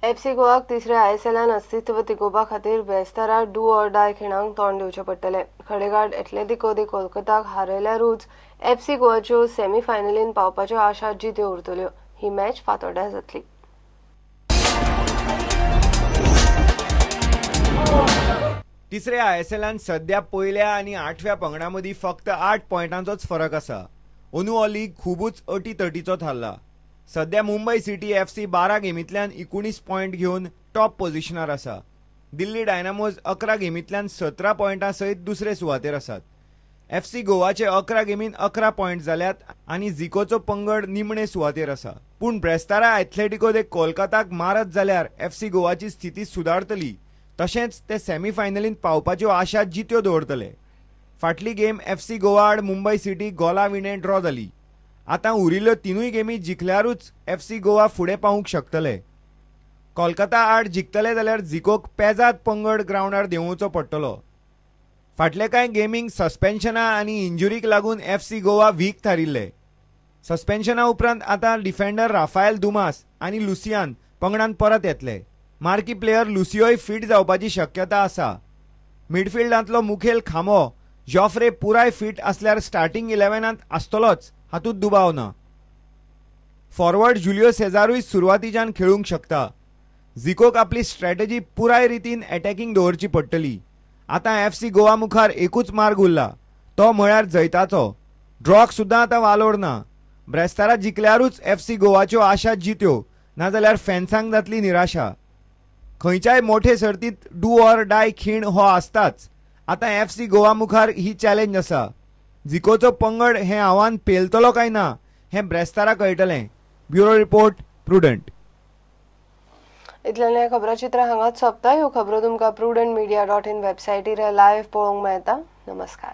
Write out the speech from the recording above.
FC गोवाक तिसऱ्या आयएसएलान अस्तित्व तिगोवपा खातीर बेस्तारा do or die खिणांक तोंड दिवचें पडटलें. खडेगांठ एथलेटिको दे कोलकाताक हारयल्यारूच एफसी गोवाच्यो सेमीफायनलीन पावपाच्यो आशा जित्यो उरतल्यो. ही मॅच फातोड्ड्यां जातली. तिसऱ्या आयएसएलान सध्या पयल्या आनी आठव्या पंगडा मदीं फक्त 8 पॉयंटांचोच फरक आसा. अंदू हो लीग खुबूच अटीतटीचो थारला. सध्या मुंबय सिटी एफसी 12 गेमींतल्यान 19 पॉयंट घेवन टॉप पोझिशनार आसा. दिल्ली डायनामोज 11 गेमींतल्यान 17 पॉयंटां सयत दुसरे सुवातेर आसात. एफसी गोवाचे 11 गेमीन 11 पॉयंट जाल्यात आनी झिकोचो पंगड निमणे सुवातेर आसा. पूण ब्रेस्तारा एथलेटिको दे कोलकाताक मारत जाल्यार एफसी गोवाची स्थिती सुदारतली, तशेंच ते सेमीफायनलींत पावपाच्यो आशा जित्यो दवरतले. फाटली गेम एफसी गोवा आड मुंबय सिटी गोला विणे ड्रॉ जाली. आतां उरिल्ल्यो 3 गेमी जिखल्यारूच एफसी गोवा फुडें पावूंक शकतले. कोलकाता आड जिखतले जाल्यार झिकोक पेजाद पंगड ग्रावंडार देंवोवचो पडटलो. फाटले कांय गेमींक सस्पेन्शना आनी इंजुरीक लागून एफसी गोवा वीक थारिल्ले. सस्पेन्शना उपरांत आतां डिफेंडर राफायल दुमास आनी लुसियान पंगडान परत येतले. मार्की प्लेयर लुसियोय फिट जावपाची शक्यता आसा. मिडफिल्डांतलो मुखेल खांबो जॉफ्रे पुराय फिट आसल्यार स्टार्टिंग 11 आसतलोच, हातूंत दुबाव ना. फॉरवर्ड जुलियो सेजारूय सुरवातीच्यान खेळूंक शकता. झिकोक आपली स्ट्रॅटेजी पुराय रितीन एटॅकिंग दवरची पडटली. आतां एफसी गोवा मुखार एकूच मार्ग उरला, तो म्हळ्यार जैताचो. ड्रॉक सुद्दां आतां वालोर ना. ब्रेस्तारा जिखल्यारूच एफसी गोवाच्यो आशा जित्यो, नाजाल्यार फॅन्सांक जातली निराशा. खंयच्याय मोठे सर्तींत do or die खीण हो आसताच. आतां एफसी गोवा मुखार ही चॅलेंज आसा. झिकोचो पंगड हें आव्हान पेलतलो काय ना हें ब्रेस्तारा कळटलें. Bureau report, Prudent. इतल्यान हें खबराचित्र हांगाच सोंपता. ह्यो खबरो तुमकां prudentmedia.in वेबसायटीर लायव्ह पळोवंक मेळटा. नमस्कार.